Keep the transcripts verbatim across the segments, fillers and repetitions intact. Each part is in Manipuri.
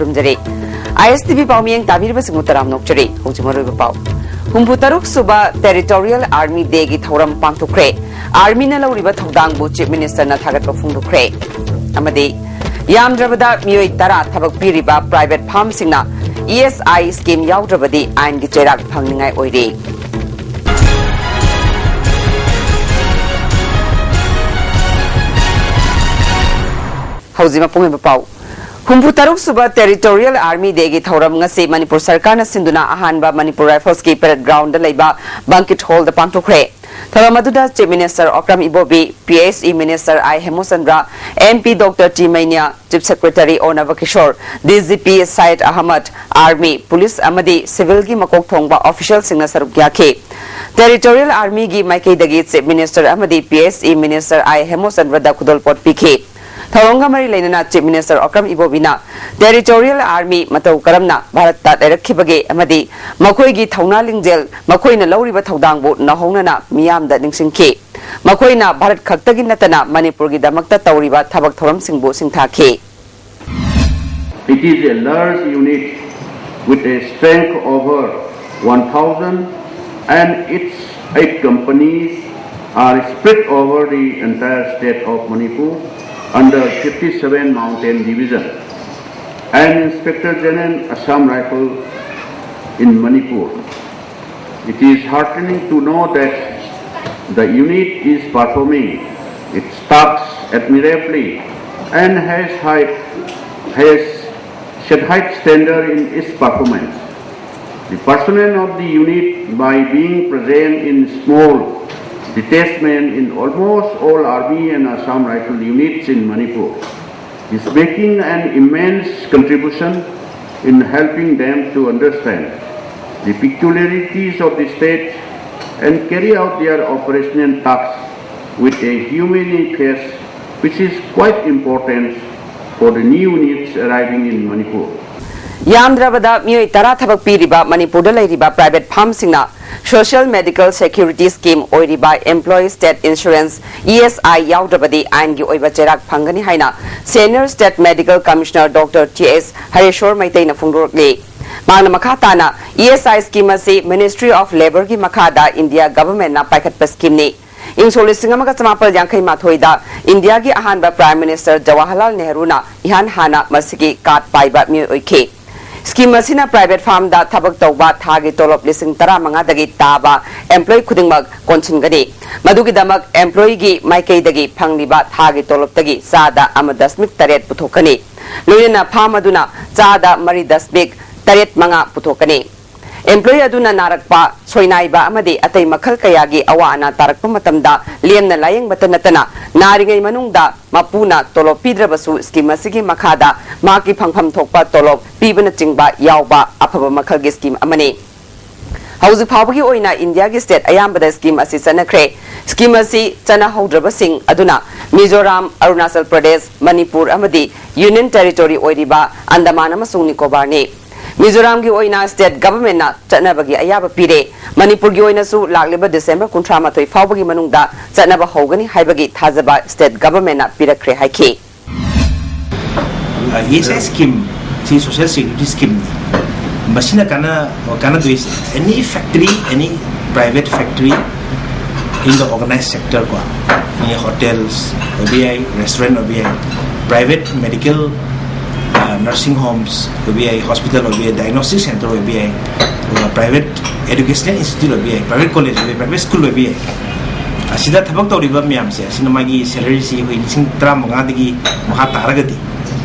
ꯈꯨꯔꯨꯝꯖꯔꯤ꯫ ꯑꯥꯏ ꯑꯦꯁ ꯇꯤ ꯚꯤ ꯄꯥꯎꯃꯤꯌꯦꯡ ꯇꯥꯕꯤꯔꯤꯕꯁꯤꯡꯕꯨ ꯇꯔꯥꯝꯅ ꯑꯣꯛꯆꯔꯤ꯫ ꯍꯧꯖꯤꯛ ꯃꯔꯨꯑꯣꯏꯕ ꯄꯥꯎ꯫ ꯍꯨꯝꯐꯨ ꯇꯔꯨꯛ ꯁꯨꯕ Territorial Army Day ꯒꯤ ꯊꯧꯔꯝ ꯄꯥꯡꯊꯣꯛꯈ꯭ꯔꯦ꯫ Army ꯅ ꯂꯧꯔꯤꯕ ꯊꯧꯗꯥꯡꯕꯨ Chief Minister ꯅ ꯊꯥꯒꯠꯄ ꯐꯣꯡꯗꯣꯛꯈ꯭ꯔꯦ꯫ ꯑꯃꯗꯤ ꯌꯥꯝꯗ꯭ꯔꯕꯗ ꯃꯤꯑꯣꯏ ꯇꯔꯥ ꯊꯕꯛ ꯄꯤꯔꯤꯕ private firm ꯁꯤꯡꯅ E S I scheme ꯌꯥꯎꯗ꯭ꯔꯕꯗꯤ ꯑꯥꯏꯟꯒꯤ ꯆꯩꯔꯥꯛ ꯐꯪꯅꯤꯡꯉꯥꯏ ꯑꯣꯏꯔꯦ꯫ ꯍꯧꯖꯤꯛ ꯃꯄꯨꯡ ꯑꯣꯏꯕ ꯄꯥꯎ꯫ ꯍꯨꯝꯐꯨ ꯇꯔꯨꯛ ꯁꯨꯕ Territorial Army Day ꯒꯤ ꯊꯧꯔꯝ ꯉꯁꯤ ꯃꯅꯤꯄꯨꯔ ꯁꯔꯀꯥꯔꯅ ꯁꯤꯟꯗꯨꯅ ꯑꯍꯥꯟꯕ ꯃꯅꯤꯄꯨꯔ Rifles ꯀꯤ parade ground ꯗ ꯂꯩꯕ banquet hall ꯗ ꯄꯥꯡꯊꯣꯛꯈ꯭ꯔꯦ꯫ ꯊꯧꯔꯝ ꯑꯗꯨꯗ Chief Minister Okram Ibobi, P H E Minister I ꯍꯦꯃꯨꯆꯟꯗ꯭ꯔ, M P Doctor T ꯃꯩꯅ꯭ꯌꯥ, Chief Secretary ꯑꯣꯅꯕ Kishore, D G P ꯁꯌꯦꯗ Ahmad, Army, Police ꯑꯃꯗꯤ Civil ꯒꯤ ꯃꯀꯣꯛ ꯊꯣꯡꯕ official ꯁꯤꯡꯅ ꯁꯔꯨꯛ ꯌꯥꯈꯤ꯫ Territorial Army ꯒꯤ ꯃꯥꯏꯀꯩꯗꯒꯤ Chief Minister ꯑꯃꯗꯤ P H E Minister I ꯍꯦꯃꯨꯆꯟꯗ꯭ꯔꯗ ꯈꯨꯗꯣꯜꯄꯣꯠ ꯄꯤꯈꯤ꯫ ꯊꯧꯔꯝꯒ ꯃꯔꯤ ꯂꯩꯅꯅ Chief Minister Okram ꯏꯕꯣꯕꯤꯅ Territorial Army ꯃꯇꯧ ꯀꯔꯝꯅ ꯚꯥꯔꯠꯇ ꯂꯩꯔꯛꯈꯤꯕꯒꯦ ꯑꯃꯗꯤ ꯃꯈꯣꯏꯒꯤ ꯊꯧꯅꯥ ꯂꯤꯡꯖꯦꯜ, ꯃꯈꯣꯏꯅ ꯂꯧꯔꯤꯕ ꯊꯧꯗꯥꯡꯕꯨ ꯅꯧꯍꯧꯅꯅ ꯃꯤꯌꯥꯝꯗ ꯅꯤꯡꯁꯤꯡꯈꯤ꯫ ꯃꯈꯣꯏꯅ ꯚꯥꯔꯠ ꯈꯛꯇꯒꯤ ꯅꯠꯇꯅ ꯃꯅꯤꯄꯨꯔꯒꯤꯗꯃꯛꯇ ꯇꯧꯔꯤꯕ ꯊꯕꯛ ꯊꯧꯔꯝꯁꯤꯡꯕꯨ ꯁꯤꯡꯊꯥꯈꯤ꯫ It is a large unit with a strength over one thousand, and its eight companies are spread over the entire state of Manipur under fifty-seven Mountain Division and Inspector General Assam Rifle in Manipur. It is heartening to know that the unit is performing its tasks admirably and has high, has set high standard in its performance. The personnel of the unit, by being present in small detachment in almost all Army and Assam Rifle units in Manipur, is making an immense contribution in helping them to understand the peculiarities of the state and carry out their operational tasks with a humane face, which is quite important for the new units arriving in Manipur. ꯌꯥꯝꯗ꯭ꯔꯕꯗ ꯃꯤꯑꯣꯏ ꯇꯔꯥ ꯊꯕꯛ ꯄꯤꯔꯤꯕ ꯃꯅꯤꯄꯨꯔꯗ ꯂꯩꯔꯤꯕ private firmꯁꯤꯡꯅ Social Medical Security Scheme ꯑꯣꯏꯔꯤꯕ Employee State Insurance, E S I, ꯌꯥꯎꯗ꯭ꯔꯕꯗꯤ ꯑꯥꯏꯟꯒꯤ ꯑꯣꯏꯕ ꯆꯩꯔꯥꯛ ꯐꯪꯒꯅꯤ ꯍꯥꯏꯅ Senior State Medical Commissioner Doctor T S ꯍꯔꯦꯁꯣꯔ ꯃꯩꯇꯩꯅ ꯐꯣꯡꯗꯣꯔꯛꯂꯤ꯫ ꯃꯍꯥꯛꯅ ꯃꯈꯥ ꯇꯥꯅ, E S I scheme ꯑꯁꯤ Ministry of Labourꯒꯤ ꯃꯈꯥꯗ ꯏꯟꯗꯤꯌꯥ ꯒꯚꯔꯟꯃꯦꯟꯠꯅ ꯄꯥꯏꯈꯠꯄ schemeꯅꯤ꯫ ꯏꯪ ꯁꯣꯛ ꯂꯤꯁꯤꯡ ꯑꯃꯒ ꯆꯃꯥꯄꯜ ꯌꯥꯡꯈꯩ ꯃꯥꯊꯣꯏꯗ ꯏꯟꯗꯤꯌꯥꯒꯤ ꯑꯍꯥꯟꯕ Prime Minister ꯖꯋꯥꯍꯔꯂꯥꯜ ꯅꯦꯍꯔꯨꯅ ꯏꯍꯥꯟ ꯍꯥꯟꯅ ꯃꯁꯤꯒꯤ card ꯄꯥꯏꯕ ꯃꯤꯑꯣꯏ ꯑꯣꯏꯈꯤ꯫ Scheme ꯑꯁꯤꯅ private firmꯗ ꯊꯕꯛ ꯇꯧꯕ ꯊꯥꯒꯤ ꯇꯣꯂꯣꯞ ꯂꯤꯁꯤꯡ ꯇꯔꯥꯃꯉꯥꯗꯒꯤ ꯇꯥꯕ employee ꯈꯨꯗꯤꯡꯃꯛ ꯀꯣꯟꯁꯤꯟꯒꯅꯤ꯫ ꯃꯗꯨꯒꯤꯗꯃꯛ employeeꯒꯤ ꯃꯥꯏꯀꯩꯗꯒꯤ ꯐꯪꯂꯤꯕ ꯊꯥꯒꯤ ꯇꯣꯂꯣꯞꯇꯒꯤ ꯆꯥꯗ ꯑꯃ ꯗꯁꯃꯤꯛ ꯇꯔꯦꯠ ꯄꯨꯊꯣꯛꯀꯅꯤ꯫ ꯂꯣꯏꯅꯅ firm ꯑꯗꯨꯅ ꯆꯥꯗ ꯃꯔꯤ ꯗꯁꯃꯤꯛ ꯇꯔꯦꯠ ꯃꯉꯥ ꯄꯨꯊꯣꯛꯀꯅꯤ꯫ Employee ꯑꯗꯨꯅ ꯅꯥꯔꯛꯄ, ꯁꯣꯏꯅꯥꯏꯕ ꯑꯃꯗꯤ ꯑꯇꯩ ꯃꯈꯜ ꯀꯌꯥꯒꯤ ꯑꯋꯥ ꯑꯅꯥ ꯇꯥꯔꯛꯄ ꯃꯇꯝꯗ ꯂꯦꯝꯅ ꯂꯥꯌꯦꯡꯕꯇ ꯅꯠꯇꯅ ꯅꯥꯔꯤꯉꯩ ꯃꯅꯨꯡꯗ ꯃꯄꯨꯅ ꯇꯣꯂꯣꯞ ꯄꯤꯗ꯭ꯔꯕꯁꯨ scheme ꯑꯁꯤꯒꯤ ꯃꯈꯥꯗ ꯃꯍꯥꯛꯀꯤ ꯐꯪꯐꯝ ꯊꯣꯛꯄ ꯇꯣꯂꯣꯞ ꯄꯤꯕꯅꯆꯤꯡꯕ ꯌꯥꯎꯕ ꯑꯐꯕ ꯃꯈꯜꯒꯤ scheme ꯑꯃꯅꯤ꯫ ꯍꯧꯖꯤꯛ ꯐꯥꯎꯕꯒꯤ ꯑꯣꯏꯅ ꯏꯟꯗꯤꯌꯥꯒꯤ state ꯑꯌꯥꯝꯕꯗ scheme ꯑꯁꯤ ꯆꯠꯅꯈ꯭ꯔꯦ꯫ Scheme ꯑꯁꯤ ꯆꯠꯅꯍꯧꯗ꯭ꯔꯕꯁꯤꯡ ꯑꯗꯨꯅ ꯃꯤꯖꯣꯔꯥꯝ, ꯑꯔꯨꯅꯥꯆꯜ ꯄ꯭ꯔꯗꯦꯁ, ꯃꯅꯤꯄꯨꯔ ꯑꯃꯗꯤ Union Territory ꯑꯣꯏꯔꯤꯕ ꯑꯟꯗꯃꯥꯟ ꯑꯃꯁꯨꯡ ꯅꯤꯀꯣꯕꯥꯔꯅꯤ꯫ ꯃꯤꯖꯣꯔꯥꯝꯒꯤ ꯑꯣꯏꯅ state governmentꯅ ꯆꯠꯅꯕꯒꯤ ꯑꯌꯥꯕ ꯄꯤꯔꯦ꯫ ꯃꯅꯤꯄꯨꯔꯒꯤ ꯑꯣꯏꯅꯁꯨ ꯂꯥꯛꯂꯤꯕ December ꯀꯨꯟꯊ꯭ꯔꯥ ꯃꯥꯊꯣꯏ ꯐꯥꯎꯕꯒꯤ ꯃꯅꯨꯡꯗ ꯆꯠꯅꯕ ꯍꯧꯒꯅꯤ ꯍꯥꯏꯕꯒꯤ ꯊꯥꯖꯕ state governmentꯅ ꯄꯤꯔꯛꯈ꯭ꯔꯦ ꯍꯥꯏꯈꯤ꯫ E S I scheme ꯁꯤ social security scheme ꯅꯤ꯫ ꯃꯁꯤꯅ ꯀꯥꯟꯅ ꯀꯥꯟꯅꯗꯣꯏꯁꯦ, any factory, any private factory in the organized sector ꯀꯣ, any hotels ꯑꯣꯏꯕ ꯌꯥꯏ, restaurant ꯑꯣꯏꯕ ꯌꯥꯏ, private medical, nursing homes ꯑꯣꯏꯕ ꯌꯥꯏ, hospital ꯑꯣꯏꯕ ꯌꯥꯏ, diagnostic center ꯑꯣꯏꯕ ꯌꯥꯏ, ꯑꯗꯨꯒ private educational institute ꯑꯣꯏꯕ ꯌꯥꯏ, private college ꯑꯣꯏꯕ ꯌꯥꯏ, private school ꯑꯣꯏꯕ ꯌꯥꯏ꯫ ꯑꯁꯤꯗ ꯊꯕꯛ ꯇꯧꯔꯤꯕ ꯃꯌꯥꯝꯁꯦ, ꯑꯁꯤꯅ ꯃꯥꯒꯤ salaryꯁꯤ ꯑꯩꯈꯣꯏ ꯂꯤꯁꯤꯡ ꯇꯔꯥꯃꯉꯥꯗꯒꯤ ꯃꯈꯥ ꯇꯥꯔꯒꯗꯤ,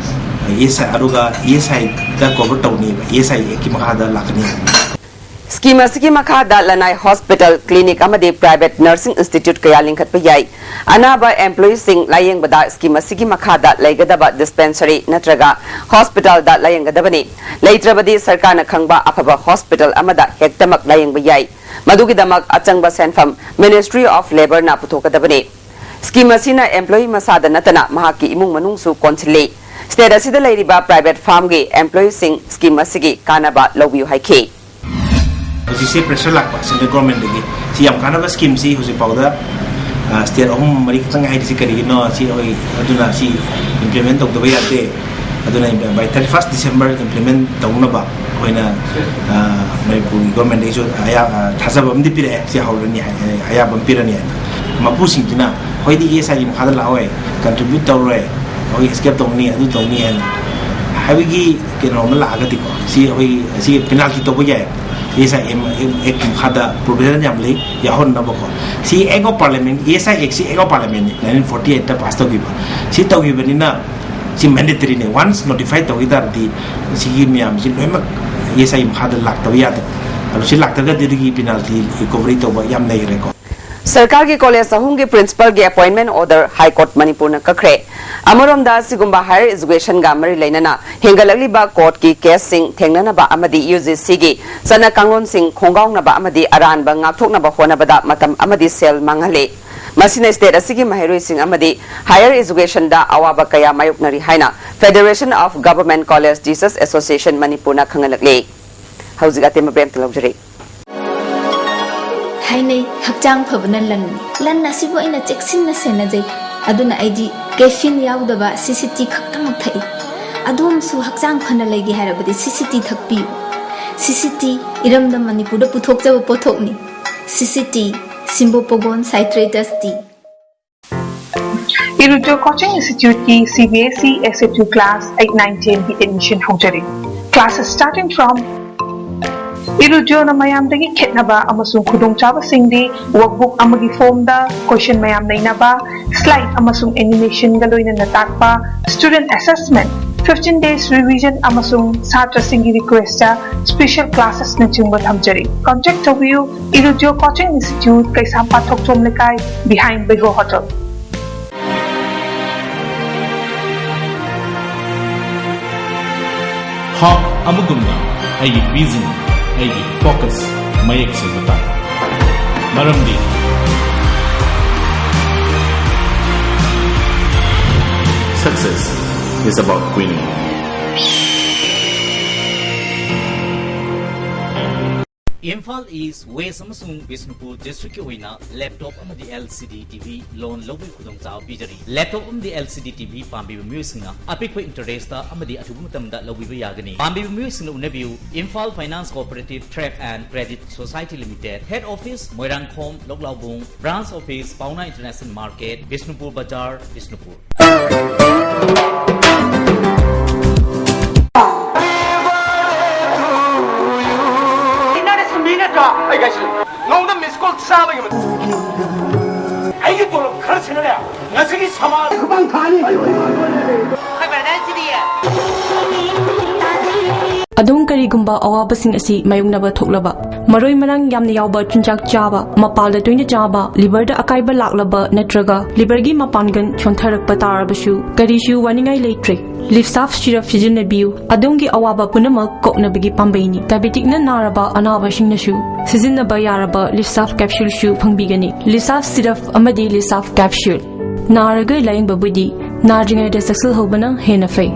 E S I, ꯑꯗꯨꯒ E S Iꯗ cover ꯇꯧꯅꯦꯕ, E S I Actꯀꯤ ꯃꯈꯥꯗ ꯂꯥꯛꯀꯅꯤ ꯍꯥꯏꯕꯅꯤ꯫ Scheme ꯑꯁꯤꯒꯤ ꯃꯈꯥꯗ ꯂꯅꯥꯏ hospital, clinic ꯑꯃꯗꯤ private nursing institute ꯀꯌꯥ ꯂꯤꯡꯈꯠꯄ ꯌꯥꯏ꯫ ꯑꯅꯥꯕ employeeꯁꯤꯡ ꯂꯥꯌꯦꯡꯕꯗ scheme ꯑꯁꯤꯒꯤ ꯃꯈꯥꯗ ꯂꯩꯒꯗꯕ dispensary ꯅꯠꯇ꯭ꯔꯒ hospitalꯗ ꯂꯥꯌꯦꯡꯒꯗꯕꯅꯤ꯫ ꯂꯩꯇ꯭ꯔꯕꯗꯤ ꯁꯔꯀꯥꯔꯅ ꯈꯪꯕ ꯑꯐꯕ hospital ꯑꯃꯗ ꯍꯦꯛꯇꯃꯛ ꯂꯥꯌꯦꯡꯕ ꯌꯥꯏ꯫ ꯃꯗꯨꯒꯤꯗꯃꯛ ꯑꯆꯪꯕ ꯁꯦꯟꯐꯝ Ministry of Labourꯅ ꯄꯨꯊꯣꯛꯀꯗꯕꯅꯤ꯫ Scheme ꯑꯁꯤꯅ employee ꯃꯁꯥꯗ ꯅꯠꯇꯅ ꯃꯍꯥꯛꯀꯤ ꯏꯃꯨꯡ ꯃꯅꯨꯡꯁꯨ ꯀꯣꯟꯁꯤꯜꯂꯤ꯫ ꯁ꯭ꯇꯦꯠ ꯑꯁꯤꯗ ꯂꯩꯔꯤꯕ ꯄ꯭ꯔꯥꯏꯚꯦꯠ ꯐꯥꯔꯝꯒꯤ ꯑꯦꯝꯄ꯭ꯂꯣꯌꯤꯁꯤꯡ ꯁ꯭ꯀꯤꯝ ꯑꯁꯤꯒꯤ ꯀꯥꯟꯅꯕ ꯂꯧꯕꯤꯌꯨ ꯍꯥꯏꯈꯤ꯫ ꯍꯧꯖꯤꯛꯁꯦ ꯄ꯭ꯔꯦꯁꯔ ꯂꯥꯛꯄ ꯁꯦꯟꯇ꯭ꯔꯦꯜ ꯒꯣꯔꯃꯦꯟꯗꯒꯤ꯫ ꯁꯤ ꯌꯥꯝ ꯀꯥꯟꯅꯕ ꯁ꯭ꯀꯤꯝꯁꯤ ꯍꯧꯖꯤꯛ ꯐꯥꯎꯗ ꯁ꯭ꯇꯦꯠ ꯑꯍꯨꯝ ꯃꯔꯤ ꯈꯛꯇꯪ ꯍꯥꯏꯔꯤꯁꯤ ꯀꯔꯤꯒꯤꯅꯣ? ꯁꯤ ꯑꯩꯈꯣꯏ ꯑꯗꯨꯅ ꯁꯤ ꯏꯝꯄ꯭ꯂꯤꯃꯦꯟ ꯇꯧꯗꯕ ꯌꯥꯗꯦ꯫ ꯑꯗꯨꯅ by thirty first December implement ꯇꯧꯅꯕ ꯑꯩꯈꯣꯏꯅ ꯃꯅꯤꯄꯨꯔꯒꯤ ꯒꯣꯔꯃꯦꯟꯗꯒꯤꯁꯨ ꯊꯥꯖꯕ ꯑꯃꯗꯤ ꯄꯤꯔꯛꯑꯦ꯫ ꯁꯤ ꯍꯧꯔꯅꯤ ꯍꯥꯏ, ꯑꯌꯥꯕ ꯑꯃ ꯄꯤꯔꯅꯤ ꯍꯥꯏꯅ꯫ ꯃꯄꯨꯁꯤꯡꯁꯤꯅ ꯑꯩꯈꯣꯏꯗꯤ ꯏ ꯑꯦꯁ ꯑꯥꯏꯒꯤ ꯃꯈꯥꯗ ꯂꯥꯛꯑꯣꯏ, ꯀꯟꯇ꯭ꯔꯤꯕ꯭ꯌꯨꯠ ꯇꯧꯔꯣꯏ, ꯑꯩꯈꯣꯏ ꯑꯦꯁꯀꯦꯞ ꯇꯧꯅꯤ, ꯑꯗꯨ ꯇꯧꯅꯤ ꯍꯥꯏꯅ ꯍꯥꯏꯕꯒꯤ ꯀꯩꯅꯣ ꯑꯃ ꯂꯥꯛꯑꯒꯗꯤꯀꯣ, ꯁꯤ ꯑꯩꯈꯣꯏ ꯁꯤ ꯄꯦꯅꯥꯜꯇꯤ ꯇꯧꯕ ꯌꯥꯏ꯫ ꯏ ꯑꯦꯁ ꯑꯥꯏ ꯑꯦꯝ ꯑꯦꯛ ꯃꯈꯥꯗ ꯄ꯭ꯔꯣꯚꯤꯖꯟ ꯌꯥꯝ ꯂꯩ ꯌꯥꯎꯍꯟꯅꯕꯀꯣ꯫ ꯁꯤ Act of Parliament, E S I ꯑꯦꯛꯁꯤ Act of Parliamentꯅꯤ, nineteen forty eightꯇ ꯄꯥꯁ ꯇꯧꯈꯤꯕ꯫ ꯁꯤ ꯇꯧꯈꯤꯕꯅꯤꯅ ꯁꯤ ꯃꯦꯟꯗꯦꯇꯔꯤꯅꯤ꯫ ꯋꯥꯟꯁ ꯅꯣꯇꯤꯐꯥꯏ ꯇꯧꯈꯤ ꯇꯥꯔꯗꯤ ꯁꯤꯒꯤ ꯃꯌꯥꯝꯁꯤ ꯂꯣꯏꯅꯃꯛ ꯏ ꯑꯦꯁ ꯑꯥꯏ ꯃꯈꯥꯗ ꯂꯥꯛꯇꯕ ꯌꯥꯗꯦ꯫ ꯑꯗꯨ ꯁꯤ ꯂꯥꯛꯇ꯭ꯔꯒꯗꯤ ꯑꯗꯨꯒꯤ ꯄꯦꯅꯥꯜꯇꯤ ꯔꯤꯀꯣꯚꯔꯤ ꯇꯧꯕ ꯌꯥꯝ ꯂꯩꯈ꯭ꯔꯦꯀꯣ꯫ ꯁꯔꯀꯥꯔꯒꯤ ꯀꯣꯂꯦꯖ ꯑꯍꯨꯝꯒꯤ ꯄ꯭ꯔꯤꯟꯁꯤꯄꯜꯒꯤ ꯑꯦꯄꯣꯏꯟꯃꯦꯟ ꯑꯣꯔꯗꯔ ꯍꯥꯏ ꯀꯣꯔꯠ ꯃꯅꯤꯄꯨꯔꯅ ꯀꯛꯈ꯭ꯔꯦ꯫ ꯑꯃꯔꯣꯝꯗ, ꯑꯁꯤꯒꯨꯝꯕ ꯍꯥꯌꯔ ꯏꯖꯨꯀꯦꯁꯟꯒ ꯃꯔꯤ ꯂꯩꯅꯅ ꯍꯦꯟꯒꯠꯂꯛꯂꯤꯕ ꯀꯣꯔꯠꯀꯤ ꯀꯦꯁꯁꯤꯡ ꯊꯦꯡꯅꯅꯕ ꯑꯃꯗꯤ ꯌꯨ ꯖꯤ ꯁꯤꯒꯤ ꯆꯠꯅ ꯀꯥꯡꯂꯣꯟꯁꯤꯡ ꯈꯣꯡꯒꯥꯎꯅꯕ ꯑꯃꯗꯤ ꯑꯔꯥꯟꯕ ꯉꯥꯛꯊꯣꯛꯅꯕ ꯍꯣꯠꯅꯕꯗ ꯃꯇꯝ ꯑꯃꯗꯤ ꯁꯦꯜ ꯃꯥꯡꯍꯜꯂꯤ꯫ ꯃꯁꯤꯅ ꯁ꯭ꯇꯦꯠ ꯑꯁꯤꯒꯤ ꯃꯍꯩꯔꯣꯏꯁꯤꯡ ꯑꯃꯗꯤ ꯍꯥꯌꯔ ꯏꯖꯨꯀꯦꯁꯟꯗ ꯑꯋꯥꯕ ꯀꯌꯥ ꯃꯥꯌꯣꯛꯅꯔꯤ ꯍꯥꯏꯅ Federation of Government College Teachers Association ꯃꯅꯤꯄꯨꯔꯅ ꯈꯪꯍꯜꯂꯛꯂꯤ꯫ ꯍꯧꯖꯤꯛ ꯑꯇꯦꯟꯕ ꯕ꯭ꯔꯦꯛ ꯑꯝꯇ ꯂꯧꯖꯔꯛꯏ꯫ ꯍꯥꯏꯅꯩ, ꯍꯛꯆꯥꯡ ꯐꯕꯅ ꯂꯟꯅꯤ꯫ ꯂꯟ ꯑꯁꯤꯕꯨ ꯑꯩꯅ ꯆꯦꯛꯁꯤꯟꯅ ꯁꯦꯟꯅꯖꯩ꯫ ꯑꯗꯨꯅ ꯑꯩꯗꯤ caffeine ꯌꯥꯎꯗꯕ ꯁꯤ ꯁꯤ ꯇꯤ ꯈꯛꯇꯃꯛ ꯊꯛꯏ꯫ ꯑꯗꯣꯝꯁꯨ ꯍꯛꯆꯥꯡ ꯐꯅ ꯂꯩꯒꯦ ꯍꯥꯏꯔꯕꯗꯤ ꯁꯤ ꯁꯤ ꯇꯤ ꯊꯛꯄꯤꯌꯨ꯫ ꯁꯤ ꯁꯤ ꯇꯤ ꯏꯔꯝꯗꯝ ꯃꯅꯤꯄꯨꯔꯗ ꯄꯨꯊꯣꯛꯆꯕ ꯄꯣꯠꯊꯣꯛꯅꯤ꯫ ꯁꯤ C T, Simbopogone Citratus Tea꯫ Irujyo Coaching Instituteꯀꯤ C B S E S H U class eight, nine, tenꯒꯤ admission ꯍꯧꯖꯔꯤ꯫ Classes starting from ꯏꯔꯨꯖꯣꯅ ꯃꯌꯥꯝꯗꯒꯤ ꯈꯦꯠꯅꯕ ꯑꯃꯁꯨꯡ ꯈꯨꯗꯣꯡꯆꯥꯕꯁꯤꯡꯗꯤ workbook ꯑꯃꯒꯤ formꯗ question ꯃꯌꯥꯝ ꯅꯩꯅꯕ, slide ꯑꯃꯁꯨꯡ animationꯒ ꯂꯣꯏꯅꯅ ꯇꯥꯛꯄ, student assessment, fifteen days revision ꯑꯃꯁꯨꯡ ꯁꯥꯇ꯭ꯔꯁꯤꯡꯒꯤ requestꯇ special classesꯅꯆꯤꯡꯕ ꯊꯝꯖꯔꯤ꯫ Contact ꯇꯧꯕꯤꯌꯨ, Irujyo Coaching Institute, ꯀꯩꯁꯥꯝꯄꯥꯠ ꯊꯣꯛꯆꯣꯝ ꯂꯩꯀꯥꯏ, behind Bego Hotel꯫ ꯍꯥꯎꯛ ꯑꯃꯒꯨꯝꯅ ꯑꯩꯒꯤ vision, ꯑꯩꯒꯤ focus ꯃꯌꯦꯛ ꯁꯦꯡꯕ ꯇꯥꯏ꯫ ꯃꯔꯝꯗꯤ success It's about winning. Imphal east, west ꯑꯃꯁꯨꯡ ꯕꯤꯁꯅꯨꯄꯨꯔ ꯗꯤꯁꯇ꯭ꯔꯤꯛꯀꯤ ꯑꯣꯏꯅ ꯂꯦꯞꯇꯣꯞ ꯑꯃꯗꯤ LCD TV ꯂꯣꯟ ꯂꯧꯕꯒꯤ ꯈꯨꯗꯣꯡꯆꯥꯕ ꯄꯤꯖꯔꯤ꯫ ꯂꯦꯞꯇꯣꯞ ꯑꯃꯗꯤ LCD TV ꯄꯥꯝꯕꯤꯕ ꯃꯤꯑꯣꯏꯁꯤꯡꯅ ꯑꯄꯤꯛꯄ ꯏꯟꯇꯔꯦꯁꯇ ꯑꯃꯗꯤ ꯑꯊꯨꯕ ꯃꯇꯝꯗ ꯂꯧꯕꯤꯕ ꯌꯥꯒꯅꯤ꯫ ꯄꯥꯝꯕꯤꯕ ꯃꯤꯑꯣꯏꯁꯤꯡꯅ ꯎꯅꯕꯤꯌꯨ, Imphal finance cooperative trade and credit society limited, head office Moirangkhom, Loulaobung, branch office Paona international market, Bishnupur Bazar, Bishnupur. ꯅꯪꯅ ꯁꯨꯝꯕꯤ ꯅꯠꯇ꯭ꯔꯣ? ꯑꯩ ꯀꯥꯏꯁꯤꯜꯂꯨ꯫ ꯅꯣꯡꯃꯗ ꯃꯤꯁ ꯀꯣꯜ ꯆꯥꯕꯒꯤ ꯃꯇꯤꯛ꯫ ꯑꯩꯒꯤ ꯇꯣꯂꯣꯞ ꯈꯔ ꯁꯤꯟꯅꯅꯦ ꯉꯁꯤꯒꯤ ꯁꯃꯥꯖ ꯈꯨꯕꯥꯡ ꯊꯥꯅꯤ꯫ ꯑꯩꯈꯣꯏ ꯕ꯭ꯔꯗꯔꯁꯤꯗꯤ꯫ ꯑꯗꯣꯝ ꯀꯔꯤꯒꯨꯝꯕ ꯑꯋꯥꯕꯁꯤꯡ ꯑꯁꯤ ꯃꯥꯌꯣꯛꯅꯕ ꯊꯣꯛꯂꯕ, ꯃꯔꯣꯏ ꯃꯔꯥꯡ ꯌꯥꯝꯅ ꯌꯥꯎꯕ ꯆꯤꯟꯖꯥꯛ ꯆꯥꯕ, ꯃꯄꯥꯜꯗ ꯇꯣꯏꯅ ꯆꯥꯕ, ꯂꯤꯚꯔꯗ ꯑꯀꯥꯏꯕ ꯂꯥꯛꯂꯕ ꯅꯠꯇ꯭ꯔꯒ ꯂꯤꯚꯔꯒꯤ ꯃꯄꯥꯡꯒꯜ ꯁꯣꯟꯊꯔꯛꯄ ꯇꯥꯔꯕꯁꯨ ꯀꯔꯤꯁꯨ ꯋꯥꯅꯤꯡꯉꯥꯏ ꯂꯩꯇ꯭ꯔꯦ꯫ ꯂꯤꯞꯁꯥꯐ ꯁꯤꯔꯞ ꯁꯤꯖꯤꯟꯅꯕꯤꯌꯨ꯫ ꯑꯗꯣꯝꯒꯤ ꯑꯋꯥꯕ ꯄꯨꯝꯅꯃꯛ ꯀꯣꯛꯅꯕꯒꯤ ꯄꯥꯝꯕꯩꯅꯤ꯫ ꯗꯥꯏꯕꯦꯇꯤꯛꯅ ꯅꯥꯔꯕ ꯑꯅꯥꯕꯁꯤꯡꯅꯁꯨ ꯁꯤꯖꯤꯟꯅꯕ ꯌꯥꯔꯕ ꯂꯤꯞꯁꯥꯐ ꯀꯦꯞꯁꯨꯜꯁꯨ ꯐꯪꯕꯤꯒꯅꯤ꯫ ꯂꯤꯞꯁꯥꯐ ꯁꯤꯔꯞ ꯑꯃꯗꯤ ꯂꯤꯞꯁꯥꯐ ꯀꯦꯞꯁꯨꯜ꯫ ꯅꯥꯔꯒ ꯂꯥꯌꯦꯡꯕꯕꯨꯗꯤ ꯅꯥꯗ꯭ꯔꯤꯉꯩꯗ ꯆꯦꯛꯁꯤꯜꯍꯧꯕꯅ ꯍꯦꯟꯅ ꯐꯩ꯫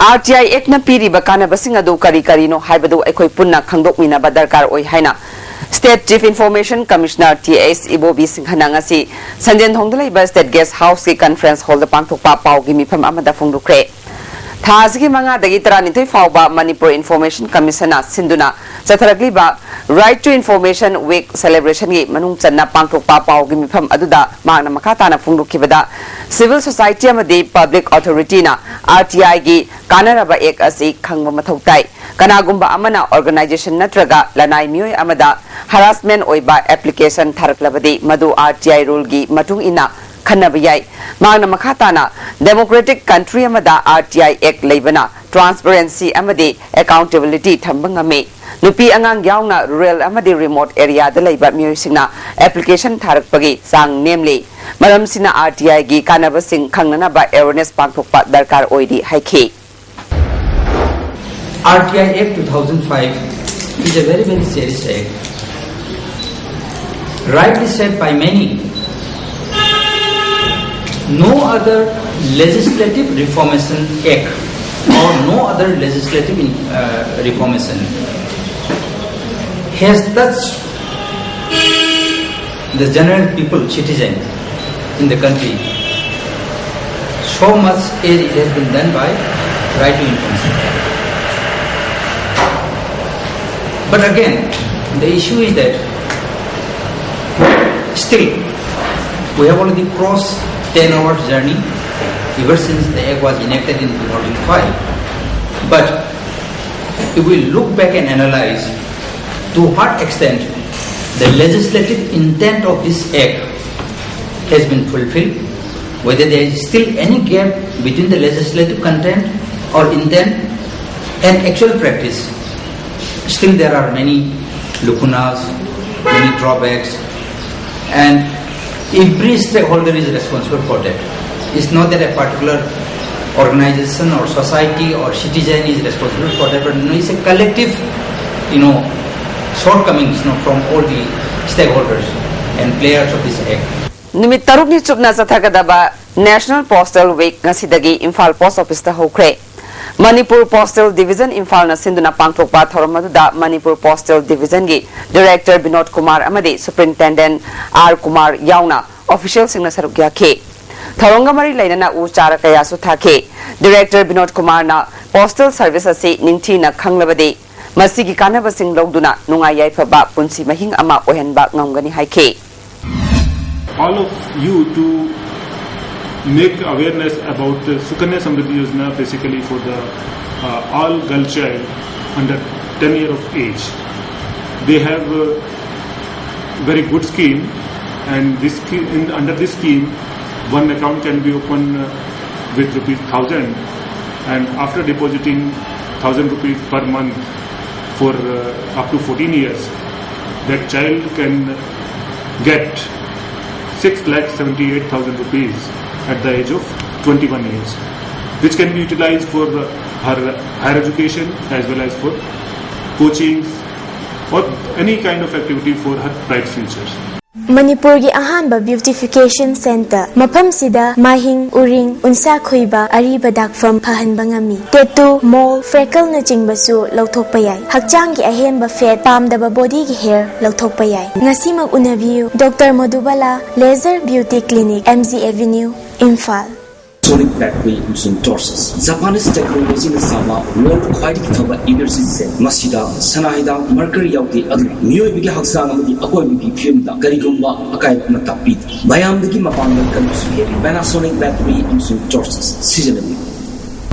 RTI Act ꯅ ꯄꯤꯔꯤꯕ ꯀꯥꯟꯅꯕꯁꯤꯡ ꯑꯗꯨ ꯀꯔꯤ ꯀꯔꯤꯅꯣ ꯍꯥꯏꯕꯗꯨ ꯑꯩꯈꯣꯏ ꯄꯨꯟꯅ ꯈꯪꯗꯣꯛꯃꯤꯟꯅꯕ ꯗꯔꯀꯥꯔ ꯑꯣꯏ ꯍꯥꯏꯅ State Chief Information Commissioner T S ꯏꯕꯣꯕꯤ ꯁꯤꯡꯍꯅ ꯉꯁꯤ ꯁꯟꯖꯦꯟꯊꯣꯡꯗ ꯂꯩꯕ State Guest House ꯀꯤ conference hall ꯗ ꯄꯥꯡꯊꯣꯛꯄ ꯄꯥꯎꯒꯤ ꯃꯤꯐꯝ ꯑꯃꯗ ꯐꯣꯡꯗꯣꯛꯈ꯭ꯔꯦ꯫ ꯊꯥ ꯑꯁꯤꯒꯤ ꯃꯉꯥꯗꯒꯤ ꯇꯔꯥꯅꯤꯊꯣꯏ ꯐꯥꯎꯕ Manipur Information Commission ꯅ ꯁꯤꯟꯗꯨꯅ ꯆꯠꯊꯔꯛꯂꯤꯕ Right to Information Week celebration ꯒꯤ ꯃꯅꯨꯡ ꯆꯟꯅ ꯄꯥꯡꯊꯣꯛꯄ ꯄꯥꯎꯒꯤ ꯃꯤꯐꯝ ꯑꯗꯨꯗ ꯃꯍꯥꯛꯅ ꯃꯈꯥ ꯇꯥꯅ ꯐꯣꯡꯗꯣꯛꯈꯤꯕꯗ, civil society ꯑꯃꯗꯤ public authority ꯅ RTI ꯒꯤ ꯀꯥꯟꯅꯔꯕ Act ꯑꯁꯤ ꯈꯪꯕ ꯃꯊꯧ ꯇꯥꯏ꯫ ꯀꯅꯥꯒꯨꯝꯕ ꯑꯃꯅ organization ꯅꯠꯇ꯭ꯔꯒ ꯂꯅꯥꯏ ꯃꯤꯑꯣꯏ ꯑꯃꯗ harassment ꯑꯣꯏꯕ application ꯊꯥꯔꯛꯂꯕꯗꯤ, ꯃꯗꯨ RTI rule ꯒꯤ ꯃꯇꯨꯡ ꯏꯟꯅ ꯈꯟꯅꯕ ꯌꯥꯏ꯫ ꯃꯍꯥꯛꯅ ꯃꯈꯥ ꯇꯥꯅ, democratic country ꯑꯃꯗ RTI Act ꯂꯩꯕꯅ transparency ꯑꯃꯗꯤ accountability ꯊꯝꯕ ꯉꯝꯃꯤ꯫ ꯅꯨꯄꯤ ꯑꯉꯥꯡ ꯌꯥꯎꯅ rural ꯑꯃꯗꯤ remote area ꯗ ꯂꯩꯕ ꯃꯤꯑꯣꯏꯁꯤꯡꯅ application ꯊꯥꯔꯛꯄꯒꯤ ꯆꯥꯡ ꯅꯦꯝꯂꯤ꯫ ꯃꯔꯝꯁꯤꯅ RTI ꯒꯤ ꯀꯥꯟꯅꯕꯁꯤꯡ ꯈꯪꯅꯅꯕ awareness ꯄꯥꯡꯊꯣꯛꯄ ꯗꯔꯀꯥꯔ ꯑꯣꯏꯔꯤ ꯍꯥꯏꯈꯤ꯫ RTI Act two thousand five is a very, very serious act. Rightly said by many, No other legislative reformation act or no other legislative in, uh, reformation has touched the general people, citizen in the country so much as it has been done by Right to Information. But again, the issue is that still we have already crossed ten hours journey ever since the act was enacted in two thousand five. But if we look back and analyze to what extent the legislative intent of this act has been fulfilled, whether there is still any gap between the legislative content or intent and actual practice, still there are many lacunas, many drawbacks, and every stakeholder is responsible for that. It's not that a particular organization or society or citizen is responsible for that, but no, it's a collective, you know, shortcomings, you know, from all the stakeholders and players of this act. ꯅꯨꯃꯤꯠ ꯇꯔꯨꯛꯅꯤ ꯆꯨꯞꯅ ꯆꯠꯊꯒꯗꯕ National Postal Week ꯉꯁꯤꯗꯒꯤ ꯏꯝꯐꯥꯜ Post Officeꯇ ꯍꯧꯈ꯭ꯔꯦ꯫ ꯃꯅꯤꯄꯨꯔ Postal Division ꯏꯝꯐꯥꯜꯅ ꯁꯤꯟꯗꯨꯅ ꯄꯥꯡꯊꯣꯛꯄ ꯊꯧꯔꯝ ꯑꯗꯨꯗ ꯃꯅꯤꯄꯨꯔ Postal Divisionꯒꯤ Director ꯕꯤꯅꯣꯗ ꯀꯨꯃꯥꯔ ꯑꯃꯗꯤ Superintendent ꯑꯥꯔ ꯀꯨꯃꯥꯔ ꯌꯥꯎꯅ officialꯁꯤꯡꯅ ꯁꯔꯨꯛ ꯌꯥꯈꯤ꯫ ꯊꯧꯔꯝꯒ ꯃꯔꯤ ꯂꯩꯅꯅ ꯎ ꯆꯥꯔ ꯀꯌꯥꯁꯨ ꯊꯥꯈꯤ꯫ Director ꯕꯤꯅꯣꯗ ꯀꯨꯃꯥꯔꯅ postal service ꯑꯁꯤ ꯅꯤꯡꯊꯤꯅ ꯈꯪꯂꯕꯗꯤ ꯃꯁꯤꯒꯤ ꯀꯥꯟꯅꯕꯁꯤꯡ ꯂꯧꯗꯨꯅ ꯅꯨꯡꯉꯥꯏ ꯌꯥꯏꯐꯕ ꯄꯨꯟꯁꯤ ꯃꯍꯤꯡ ꯑꯃ ꯑꯣꯏꯍꯟꯕ ꯉꯝꯒꯅꯤ ꯍꯥꯏꯈꯤ꯫ All of you to make awareness about the Sukanya Samriddhi Yojana, basically for the uh, all girl child under ten year of age. They have a very good scheme, and this scheme, in, under this scheme, one account can be opened uh, with rupees thousand, and after depositing thousand rupees per month for uh, up to fourteen years, that child can get six lakh seventy-eight thousand rupees at the age of twenty-one years, which can be utilized for uh, her higher education as well as for coachings or any kind of activity for her bright future. ꯃꯅꯤꯄꯨꯔꯒꯤ ꯑꯍꯥꯟꯕ beautification centre꯫ ꯃꯐꯝꯁꯤꯗ ꯃꯥꯏꯍꯤꯡ, ꯎꯔꯤꯡ, ꯎꯟꯁꯥ ꯈꯨꯏꯕ, ꯑꯔꯤꯕ ꯗꯥꯛꯐꯝ ꯐꯍꯟꯕ ꯉꯝꯃꯤ꯫ Tattoo, mole, freckleꯅꯆꯤꯡꯕꯁꯨ ꯂꯧꯊꯣꯛꯄ ꯌꯥꯏ꯫ ꯍꯛꯆꯥꯡꯒꯤ ꯑꯍꯦꯟꯕ fat, ꯄꯥꯝꯗꯕ bodyꯒꯤ hair ꯂꯧꯊꯣꯛꯄ ꯌꯥꯏ꯫ ꯉꯁꯤꯃꯛ ꯎꯅꯕꯤꯌꯨ, Doctor ꯃꯣꯗꯨꯕꯥꯂꯥ Laser Beauty Clinic, M G Avenue, Imphal. Sonic battery ꯑꯃꯁꯨꯡ torches꯫ Japanese technologyꯅ ꯁꯥꯕ world ꯈ꯭ꯋꯥꯏꯗꯒꯤ ꯐꯕ energy set꯫ ꯃꯁꯤꯗ ꯁꯅꯥ ꯍꯤꯗꯥꯛ mercury ꯌꯥꯎꯗꯦ, ꯑꯗꯨꯅ ꯃꯤꯑꯣꯏꯕꯒꯤ ꯍꯛꯆꯥꯡ ꯑꯃꯗꯤ ꯑꯀꯣꯏꯕꯒꯤ ꯐꯤꯕꯝꯗ ꯀꯔꯤꯒꯨꯝꯕ ꯑꯀꯥꯏꯕ ꯑꯃꯠꯇ ꯄꯤꯗꯦ꯫ ꯃꯌꯥꯝꯗꯒꯤ ꯃꯄꯥꯡꯒꯜ ꯀꯟꯕꯁꯨ ꯍꯦꯜꯂꯤ꯫ Panasonic battery ꯑꯃꯁꯨꯡ torches ꯁꯤꯖꯤꯟꯅꯕꯤꯌꯨ꯫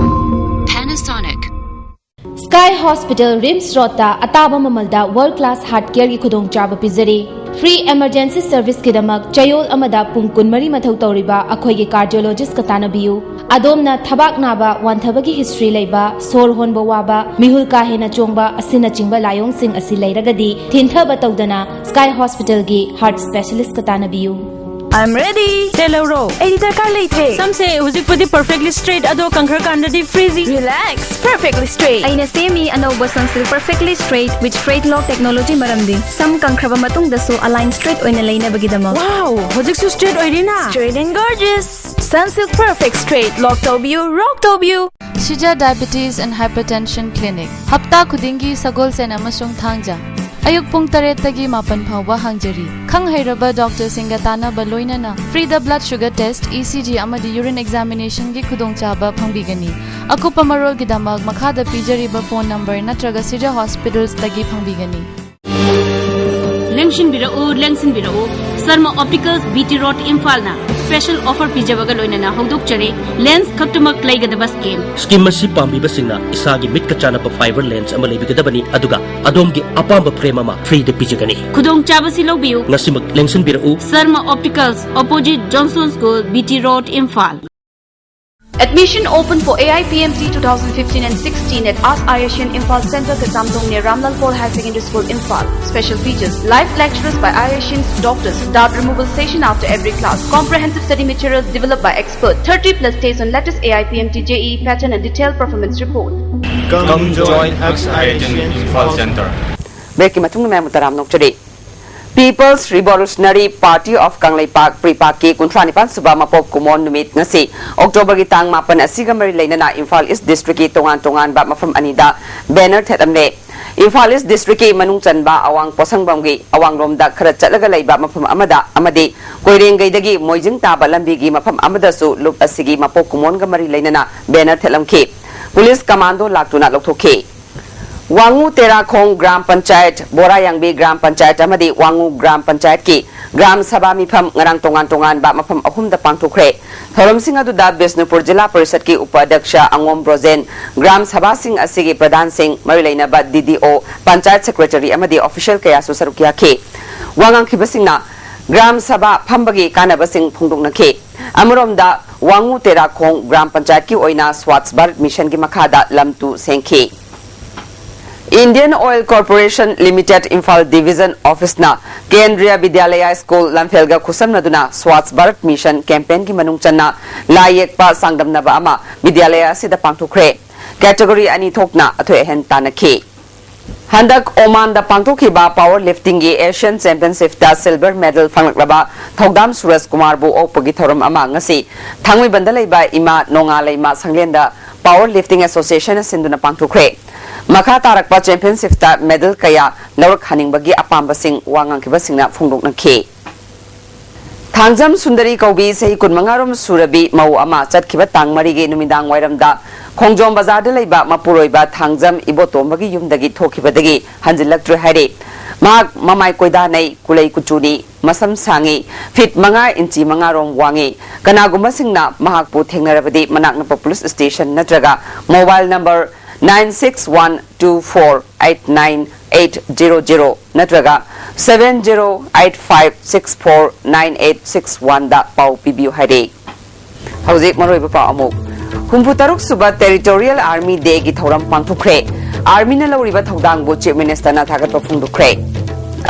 Panasonic. Sky Hospital, RIMS Roadꯇ ꯑꯇꯥꯕ ꯃꯃꯜꯗ world class heart careꯒꯤ ꯈꯨꯗꯣꯡꯆꯥꯕ ꯄꯤꯖꯔꯤ꯫ Free emergency serviceꯀꯤꯗꯃꯛ ꯆꯌꯣꯜ ꯑꯃꯗ ꯄꯨꯡ ꯀꯨꯟꯃꯔꯤ ꯃꯊꯧ ꯇꯧꯔꯤꯕ ꯑꯩꯈꯣꯏꯒꯤ cardiologistꯀ ꯇꯥꯟꯅꯕꯤꯌꯨ꯫ ꯑꯗꯣꯝꯅ ꯊꯕꯥꯛ ꯅꯥꯕ, ꯋꯥꯟꯊꯕꯒꯤ history ꯂꯩꯕ, ꯁꯣꯔ ꯍꯣꯟꯕ ꯋꯥꯕ, ꯃꯤꯍꯨꯜ ꯀꯥ ꯍꯦꯟꯅ ꯆꯣꯡꯕ ꯑꯁꯤꯅꯆꯤꯡꯕ ꯂꯥꯏꯑꯣꯡꯁꯤꯡ ꯑꯁꯤ ꯂꯩꯔꯒꯗꯤ, ꯊꯤꯟꯊꯕ ꯇꯧꯗꯅ Sky Hospitalꯒꯤ heart specialistꯀ ꯇꯥꯟꯅꯕꯤꯌꯨ꯫ I'm ready. ꯇꯦꯜꯍꯧꯔꯣ꯫ ꯑꯩꯗꯤ ꯗꯔꯀꯥꯔ ꯂꯩꯇ꯭ꯔꯦ꯫ ꯁꯝꯁꯦ ꯍꯧꯖꯤꯛꯄꯨꯗꯤ perfectly straight, ꯑꯗꯣ ꯀꯪꯈ꯭ꯔꯀꯥꯟꯗꯗꯤ frizzy꯫ Relax, perfectly straight꯫ ꯑꯩꯅ ꯁꯦꯝꯃꯤ ꯑꯅꯧꯕ Sunsilk Perfectly Straight with Straight Lock technology, ꯃꯔꯝꯗꯤ ꯁꯝ ꯀꯪꯈ꯭ꯔꯕ ꯃꯇꯨꯡꯗꯁꯨ align straight ꯑꯣꯏꯅ ꯂꯩꯅꯕꯒꯤꯗꯃꯛ꯫ Wow, ꯍꯧꯖꯤꯛꯁꯨ straight ꯑꯣꯏꯔꯤꯅ? Straight and gorgeous. Sunsilk Perfect Straight, lock ꯇꯧꯕꯤꯌꯨ, rock ꯇꯧꯕꯤꯌꯨ꯫ Shija Diabetes and Hypertension Clinic, ꯍꯞꯇꯥ ꯈꯨꯗꯤꯡꯒꯤ ꯁꯒꯣꯜꯁꯦꯟ ꯑꯃꯁꯨꯡ ꯊꯥꯡꯖ ꯑꯌꯨꯛ ꯄꯨꯡ ꯇꯔꯦꯠꯇꯒꯤ ꯃꯥꯄꯟ ꯐꯥꯎꯕ ꯍꯥꯡꯖꯔꯤ꯫ ꯈꯪ ꯍꯩꯔꯕ doctorꯁꯤꯡꯒ ꯇꯥꯟꯅꯕ ꯂꯣꯏꯅꯅ freeꯗ blood sugar test, E C G ꯑꯃꯗꯤ urine examinationꯒꯤ ꯈꯨꯗꯣꯡꯆꯥꯕ ꯐꯪꯕꯤꯒꯅꯤ꯫ ꯑꯀꯨꯞꯄ ꯃꯔꯣꯜꯒꯤꯗꯃꯛ ꯃꯈꯥꯗ ꯄꯤꯖꯔꯤꯕ phone number ꯅꯠꯇ꯭ꯔꯒ ꯁꯤꯖꯥ hospitalsꯇꯒꯤ ꯐꯪꯕꯤꯒꯅꯤ꯫ ꯂꯦꯡꯁꯤꯟꯕꯤꯔꯛꯎ, ꯂꯦꯡꯁꯤꯟꯕꯤꯔꯛꯎ꯫ Sharma Opticals, B T Road, ꯏꯝꯐꯥꯜꯅ special offer ꯄꯤꯖꯕꯒ ꯂꯣꯏꯅꯅ ꯍꯧꯗꯣꯛꯆꯔꯤ꯫ Lens ꯈꯛꯇꯃꯛ ꯂꯩꯒꯗꯕ scheme꯫ Scheme ꯑꯁꯤ ꯄꯥꯝꯕꯤꯕꯁꯤꯡꯅ ꯏꯁꯥꯒꯤ ꯃꯤꯠꯀ ꯆꯥꯟꯅꯕ fiber lens ꯑꯃ ꯂꯩꯕꯤꯒꯗꯕꯅꯤ, ꯑꯗꯨꯒ ꯑꯗꯣꯝꯒꯤ ꯑꯄꯥꯝꯕ frame ꯑꯃ freeꯗ ꯄꯤꯖꯒꯅꯤ꯫ ꯈꯨꯗꯣꯡꯆꯥꯕꯁꯤ ꯂꯧꯕꯤꯌꯨ꯫ ꯉꯁꯤꯃꯛ ꯂꯦꯡꯁꯤꯟꯕꯤꯔꯛꯎ꯫ Sharma Opticals, opposite Johnson School, B T Road, Imphal. Admission open for A I P M T two thousand fifteen and sixteen at Ask Ayushman Imphal Center, Kachamdong near Ramlal Paul Higher Secondary School, Imphal. Special features: live lecturers by Ayushman's doctors, dart removal station after every class, comprehensive study materials developed by experts, thirty plus tests on latest A I P M T J E E pattern and detailed performance report. Come join Ask Ayushman Imphal Center. ꯕ꯭ꯔꯦꯛꯀꯤ ꯃꯇꯨꯡꯗ ꯃꯌꯥꯝꯕꯨ ꯇꯔꯥꯝꯅ ꯑꯣꯛꯆꯔꯤ꯫ People's Revolutionary Party of Kangleipak, ꯄ꯭ꯔꯤꯄꯥꯛꯀꯤ ꯀꯨꯟꯊ꯭ꯔꯥ ꯅꯤꯄꯥꯟ ꯁꯨꯕ ꯃꯄꯣꯛ ꯀꯨꯝꯑꯣꯟ ꯅꯨꯃꯤꯠ ꯉꯁꯤ ꯑꯣꯛꯇꯣꯕꯔꯒꯤ ꯇꯥꯡ ꯃꯥꯄꯟ ꯑꯁꯤꯒ ꯃꯔꯤ ꯂꯩꯅꯅ ꯏꯝꯐꯥꯜ ꯏꯁ꯭ꯠ ꯗꯤꯁꯇ꯭ꯔꯤꯛꯀꯤ ꯇꯣꯉꯥꯟ ꯇꯣꯉꯥꯟꯕ ꯃꯐꯝ ꯑꯅꯤꯗ ꯕꯦꯅꯔ ꯊꯦꯠꯂꯝꯂꯦ꯫ ꯏꯝꯐꯥꯜ ꯏꯁ꯭ꯠ ꯗꯤꯁꯇ꯭ꯔꯤꯛꯀꯤ ꯃꯅꯨꯡ ꯆꯟꯕ ꯑꯋꯥꯡ ꯄꯣꯠꯁꯪꯕꯝꯒꯤ ꯑꯋꯥꯡꯂꯣꯝꯗ ꯈꯔ ꯆꯠꯂꯒ ꯂꯩꯕ ꯃꯐꯝ ꯑꯃꯗ ꯑꯃꯗꯤ ꯀꯣꯏꯔꯦꯡꯒꯩꯗꯒꯤ ꯃꯣꯏꯖꯤꯡ ꯇꯥꯕ ꯂꯝꯕꯤꯒꯤ ꯃꯐꯝ ꯑꯃꯗꯁꯨ ꯂꯨꯞ ꯑꯁꯤꯒꯤ ꯃꯄꯣꯛ ꯀꯨꯝꯑꯣꯟꯒ ꯃꯔꯤ ꯂꯩꯅꯅ ꯕꯦꯅꯔ ꯊꯦꯠꯂꯝꯈꯤ꯫ ꯄꯨꯂꯤꯁ ꯀꯃꯥꯟꯗꯣ ꯂꯥꯛꯇꯨꯅ ꯂꯧꯊꯣꯛꯈꯤ꯫ ꯋꯥꯉꯨ ꯇꯦꯔꯥꯈꯣꯡ ꯒ꯭ꯔꯥꯝ ꯄꯟꯆꯥꯌꯠ, ꯕꯣꯔꯥꯌꯥꯡꯕꯤ ꯒ꯭ꯔꯥꯝ ꯄꯟꯆꯥꯌꯠ ꯑꯃꯗꯤ ꯋꯥꯉꯨ ꯒ꯭ꯔꯥꯝ ꯄꯟꯆꯥꯌꯠꯀꯤ ꯒ꯭ꯔꯥꯝ ꯁꯚꯥ ꯃꯤꯐꯝ ꯉꯔꯥꯡ ꯇꯣꯉꯥꯟ ꯇꯣꯉꯥꯟꯕ ꯃꯐꯝ ꯑꯍꯨꯝꯗ ꯄꯥꯡꯊꯣꯛꯈ꯭ꯔꯦ꯫ ꯊꯧꯔꯝꯁꯤꯡ ꯑꯗꯨꯗ ꯕꯤꯁꯅꯨꯄꯨꯔ ꯖꯤꯂꯥ ꯄꯔꯤꯁꯠꯀꯤ ꯎꯄ ꯑꯗ꯭ꯌꯛꯁ ꯑꯉꯣꯝ ꯕ꯭ꯔꯣꯖꯦꯟ, ꯒ꯭ꯔꯥꯝ ꯁꯚꯥꯁꯤꯡ ꯑꯁꯤꯒꯤ ꯄ꯭ꯔꯙꯥꯟꯁꯤꯡ, ꯃꯔꯤ ꯂꯩꯅꯕ ꯗꯤ ꯗꯤ ꯑꯣ, ꯄꯟꯆꯥꯌꯠ ꯁꯦꯀ꯭ꯔꯦꯇꯔꯤ ꯑꯃꯗꯤ ꯑꯣꯐꯤꯁꯤꯌꯦꯜ ꯀꯌꯥꯁꯨ ꯁꯔꯨꯛ ꯌꯥꯈꯤ꯫ ꯋꯥ ꯉꯥꯡꯈꯤꯕꯁꯤꯡꯅ ꯒ꯭ꯔꯥꯝ ꯁꯚꯥ ꯐꯝꯕꯒꯤ ꯀꯥꯟꯅꯕꯁꯤꯡ ꯐꯣꯡꯗꯣꯛꯅꯈꯤ꯫ ꯑꯃꯔꯣꯝꯗ, ꯋꯥꯉꯨ ꯇꯦꯔꯥꯈꯣꯡ ꯒ꯭ꯔꯥꯝ ꯄꯟꯆꯥꯌꯠꯀꯤ ꯑꯣꯏꯅ ꯁ꯭ꯋꯥꯆ ꯚꯥꯔꯠ ꯃꯤꯁꯟꯒꯤ ꯃꯈꯥꯗ ꯂꯝ ꯇꯨ ꯁꯦꯡꯈꯤ꯫ Indian Oil Corporation Limited Imphal Division Officeꯅ ꯀꯦꯟꯗ꯭ꯔꯤꯌ ꯕꯤꯗ꯭ꯌꯥꯂꯌ ꯁ꯭ꯀꯨꯜ ꯂꯝꯐꯦꯜꯒ ꯈꯨꯠꯁꯝꯅꯗꯨꯅ ꯁ꯭ꯋꯥꯆ ꯚꯥꯔꯠ ꯃꯤꯁꯟ ꯀꯦꯝꯄꯦꯟꯒꯤ ꯃꯅꯨꯡ ꯆꯟꯅ ꯂꯥꯏ ꯌꯦꯛꯄ ꯆꯥꯡꯗꯝꯅꯕ ꯑꯃ ꯕꯤꯗ꯭ꯌꯥꯂꯌ ꯑꯁꯤꯗ ꯄꯥꯡꯊꯣꯛꯈ꯭ꯔꯦ꯫ ꯀꯦꯇꯒꯣꯔꯤ ꯑꯅꯤ ꯊꯣꯛꯅ ꯑꯊꯣꯏ ꯑꯍꯦꯟ ꯇꯥꯟꯅꯈꯤ꯫ ꯍꯟꯗꯛ ꯑꯣꯃꯥꯟꯗ ꯄꯥꯡꯊꯣꯛꯈꯤꯕ ꯄꯥꯋꯔ ꯂꯤꯐꯇꯤꯡꯒꯤ ꯑꯦꯁꯤꯌꯥꯟ ꯆꯦꯝꯄꯤꯌꯟꯁꯤꯞꯇ ꯁꯤꯜꯚꯔ ꯃꯦꯗꯜ ꯐꯪꯂꯛꯂꯕ ꯊꯧꯗꯥꯝ ꯁꯨꯔꯖ ꯀꯨꯃꯥꯔꯕꯨ ꯑꯣꯛꯄꯒꯤ ꯊꯧꯔꯝ ꯑꯃ ꯉꯁꯤ ꯊꯥꯡꯃꯩꯕꯟꯗ ꯂꯩꯕ ꯏꯃꯥ ꯅꯣꯡꯉꯥꯂꯩꯃ ꯁꯪꯂꯦꯟꯗ ꯄꯥꯋꯔ ꯂꯤꯐꯇꯤꯡ ꯑꯦꯁꯣꯁꯤꯌꯦꯁꯟꯅ ꯁꯤꯟꯗꯨꯅ ꯄꯥꯡꯊꯣꯛꯈ꯭ꯔꯦ꯫ ꯃꯈꯥ ꯇꯥꯔꯛꯄ ꯆꯦꯝꯄꯤꯌꯟꯁꯤꯞꯇ ꯃꯦꯗꯜ ꯀꯌꯥ ꯂꯧꯔꯛꯍꯟꯅꯤꯡꯕꯒꯤ ꯑꯄꯥꯝꯕꯁꯤꯡ ꯋꯥ ꯉꯥꯡꯈꯤꯕꯁꯤꯡꯅ ꯐꯣꯡꯗꯣꯛꯅꯈꯤ꯫ ꯊꯥꯡꯖꯝ ꯁꯨꯟꯗꯔꯤ ꯀꯧꯕꯤ ꯆꯍꯤ ꯀꯨꯟꯃꯉꯥ ꯔꯣꯝ ꯁꯨꯔꯕꯤ ꯃꯧ ꯑꯃ ꯆꯠꯈꯤꯕ ꯇꯥꯡ ꯃꯔꯤꯒꯤ ꯅꯨꯃꯤꯗꯥꯡ ꯋꯥꯏꯔꯝꯗ ꯈꯣꯡꯖꯣꯝ ꯕꯖꯥꯔꯗ ꯂꯩꯕ ꯃꯄꯨꯔꯣꯏꯕ ꯊꯥꯡꯖꯝ ꯏꯕꯣꯇꯣꯝꯕꯒꯤ ꯌꯨꯝꯗꯒꯤ ꯊꯣꯛꯈꯤꯕꯗꯒꯤ ꯍꯟꯖꯤꯜꯂꯛꯇ꯭ꯔꯦ ꯍꯥꯏꯔꯦ꯫ ꯃꯍꯥꯛ ꯃꯃꯥꯏ ꯀꯣꯏꯗꯥꯅꯩ, ꯀꯨꯂꯩ ꯀꯨꯆꯨꯅꯤ, ꯃꯁꯝ ꯁꯥꯡꯉꯤ, ꯐꯤꯠ ꯃꯉꯥ ꯏꯟꯆꯤ ꯃꯉꯥ ꯔꯣꯝ ꯋꯥꯡꯉꯤ꯫ ꯀꯅꯥꯒꯨꯝꯕꯁꯤꯡꯅ ꯃꯍꯥꯛꯄꯨ ꯊꯦꯡꯅꯔꯕꯗꯤ ꯃꯅꯥꯛ ꯅꯛꯄ ꯄꯨꯂꯤꯁ ꯁ꯭ꯇꯦꯁꯟ ꯅꯠꯇ꯭ꯔꯒ mobile number nine six one two four eight nine eight zero zero ꯅꯠꯇ꯭ꯔꯒ seven zero eight five six four nine eight six one ꯗ ꯄꯥꯎ ꯄꯤꯕꯤꯌꯨ ꯍꯥꯏꯔꯦ꯫ ꯍꯧꯖꯤꯛ ꯃꯔꯨꯑꯣꯏꯕ ꯄꯥꯎ ꯑꯃꯨꯛ꯫ ꯍꯨꯝꯐꯨ ꯇꯔꯨꯛ ꯁꯨꯕ Territorial Army Day ꯒꯤ ꯊꯧꯔꯝ ꯄꯥꯡꯊꯣꯛꯈ꯭ꯔꯦ꯫ Army ꯅ ꯂꯧꯔꯤꯕ ꯊꯧꯗꯥꯡꯕꯨ Chief Minister ꯅ ꯊꯥꯒꯠꯄ ꯐꯣꯡꯗꯣꯛꯈ꯭ꯔꯦ꯫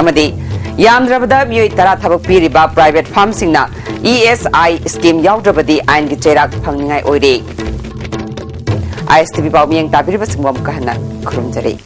ꯑꯃꯗꯤ ꯌꯥꯝꯗ꯭ꯔꯕꯗ ꯃꯤꯑꯣꯏ ꯇꯔꯥ ꯊꯕꯛ ꯄꯤꯔꯤꯕ private firm ꯁꯤꯡꯅ E S I scheme ꯌꯥꯎꯗ꯭ꯔꯕꯗꯤ ꯑꯥꯏꯟꯒꯤ ꯆꯩꯔꯥꯛ ꯐꯪꯅꯤꯡꯉꯥꯏ ꯑꯣꯏꯔꯦ꯫ I S T V ꯄꯥꯎ ꯃꯤꯌꯦꯡ ꯇꯥꯕꯤꯔꯤꯕꯁꯤꯡꯕꯨ ꯑꯃꯨꯛꯀ ꯍꯟꯅ ꯈꯨꯔꯨꯝꯖꯔꯤ꯫